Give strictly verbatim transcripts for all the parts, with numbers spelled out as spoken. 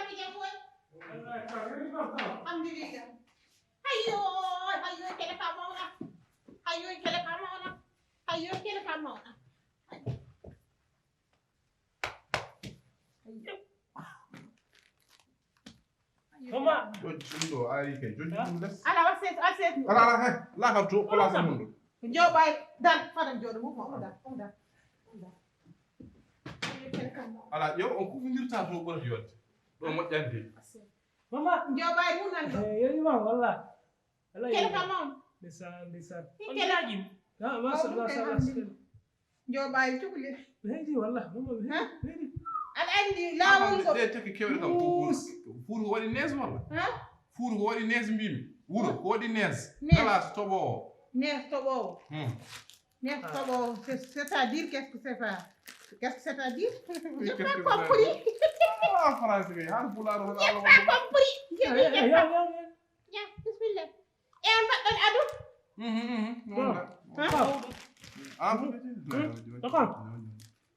Mbaɗɗon e jam boy? Alhamdulillah. Hayyo, hayyo, kele ka mawna. Hayyo, kele ka mawna. Hayyo, kele ka mawna. Hayyo. Hayyo. Mama. Jojji ɗum ɗo ari kay. Jojji ɗum les. Ala, waset, waset. Ala, ala, he. La kam to place mum ɗo. Njoɓay, dar, fadan jooɗo, mum, mum, dar, mum, dar. Mum, dar. Hayyo, kele ka mawna. Ala, yo, on kufindirta to ɓurata yodde. Ɗo moƴƴande. Waset. Mama. Njoɓay, mum, nan ɗo. Eh, yo, imam, wallah. Kele ka mawna. Ndeysaan, ndeysaan. Kele ka mawna. Ah, masha Allah, masha Allah. Njoɓaali cukalel. Heedi, wallah, mama, heedi, heedi. Aɗa anndi laawol ngol. Ɗe taki kewɗe kam ko fuuru. Fuuru ko waɗi nees walla? Ha? Fuuru ko waɗi nees mbimi. Wuro ko waɗi nees. Nees. Kala so toɓoowo. Nees toɓoowo. Hmm. Nees toɓoowo. C'est, c'est-à-dire, qu'est-ce que c'est ça? Qu'est-ce que c'est-à-dire? J'ai pas compris. Ah, français kay, han pulaar on. J'ai pas compris. J'ai dit, j'ai pas. Ya, bismillah. E on mbaɗɗon ado? Mhm, mhm. Wonda.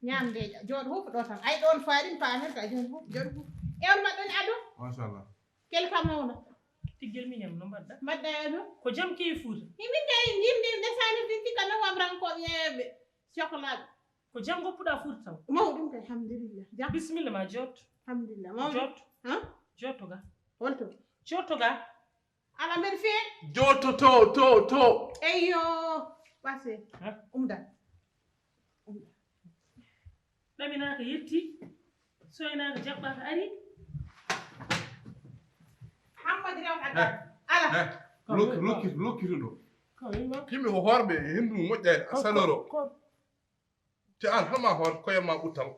Ñaam nde jooɗo fof ɗo tan. Ay ɗon faaɗin paamen ka jooɗo fof, jooɗo fof. E on mbaɗɗon ado? Machallah. Kel ka mawna. Tiggel miñam no mbaɗɗa? Mbaɗɗa e ado? Ko jam kewi Fuuta? Min kay yimɓe ndesaani finti ka novembre an ko ɓeeɓe. Cokolaaɓe. Ko jam goppuɗa Fuuta taw? Mawɗum kay, alhamdulillah. Jam. Bismillah ma joot. Alhamdulillah. Mawɗum. Joot. Ha? Jootto ga. Holto? Jootto ga. Ala mbeɗa fee. Jooto to, to, to. Eyyo. Ɓase. Ha? Umda. Umda. Ɗaminaaka yetti. Soynaaka jaɓɓaaka ari. Hammadi rew adda. Ala. Lokki, lokki, lokki ɗo. Yimɓe ko hoorɓe, henndu moƴƴaani, a saloro. Te an, hol ma hoor koye ma ɓuttal?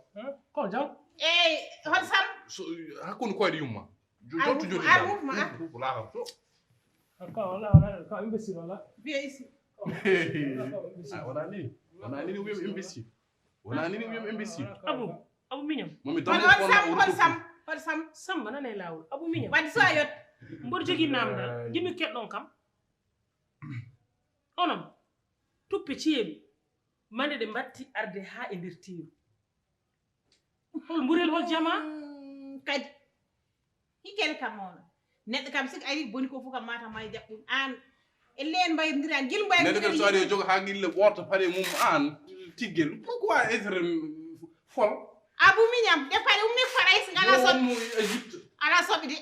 Ko jam? Eey, hol Sam? So, hakkunde koyɗe yumma. Jottu jottu. Ar mufma, ar. Ko laara to. Ka wala, wala, ka imbécile wala. Viens ici. Ah, wona ni. Wona ni wiyam imbécile. Wona ni wiyam imbécile. Abu, Abu miñam. Momi tan hol Sam, hol Sam, hol Sam. Samba nan e laawol. Abu miñam. Wadde so a yot. Mboɗo jogii naamndal. Jimmi keɗɗon kam. Onon, tuppe ceeɗu. Mande ɗe mbatti arde haa e nder teeru. Hol mburel, hol jama? Mm, kadi. Hikkele kam mawna. Neɗɗo kam sik ari boni ko fof kam mata may jaɓɓum. An, e leen mbayrindiran, gil mbayrindiran. Neɗɗo kam so ari o joga haa gille ɓorta paɗe mum an, tiggel. Pourquoi être folle? Abu miñam, ɗe paɗe ummi Farayse, ngala soɓ-, Égypte. Ala soɓi de.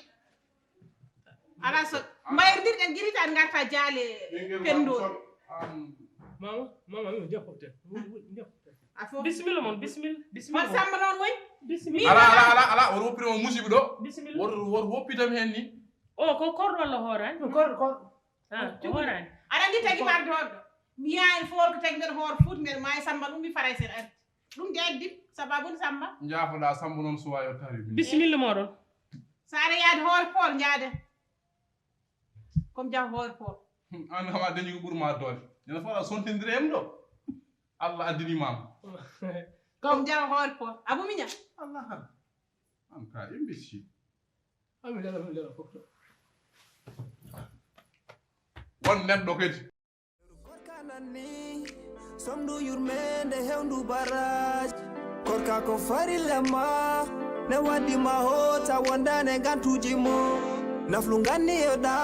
Ala so mbayrondirɗen gila tan ngarta jaale pendo. Mama, mama, mi jokkote. Jokkote. A fof. Bisimilla mon, bisimilla, bisimilla. Hol Samba noon woni? Bisimilla. Ala, ala, ala, ala, o woppiri mo musiba ɗo. Bisimilla. Woto, woto woppita mi heen ni. O ko korɗo walla hooraani? Korɗo, korɗo. Ah, o hooraani. Aɗa anndi tagi marde hoorɗo. Mi yaha en fof ko tagi mbeɗa hoor fof mbeɗa maayi Samba ɗum mi Farayse arti. Ɗum de addi, sababu Samba. Njaafoɗaa Samba noon suwa yottaade. Bisimilla mooɗon. So aɗa yaade hoore Pool, njaade. Comme jam hoore Pool. Hmm, an hawa dañi ko ɓuri ma doole. Ene fota sontindire em ɗo. Allah addini ma. Comme jam hoore Pool. Abu miña. Allah han. An ka imbécile. Ami lala, mi lala fof ɗo. Won neɗɗo kadi. Korka nan ni, somndu yurmeende hewndu baraaji. Korka ko farilla ma, ne waddi ma hoota wondaane ngantuuji mum. Naflu nganni yoɗa,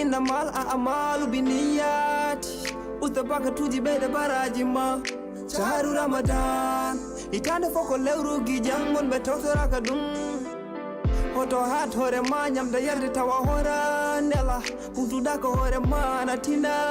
inna mal a amalu bi niyaati. Usta bakatuuji ɓeyde baraaji ma. Caaru Ramadan, hitaande fof ko lewru gijam, wonɓe tawtoraaka ɗum. Hoto haat hoore ma, ñamde yarde tawa hoora ndela. Huutuɗa ko hoore ma, na tina.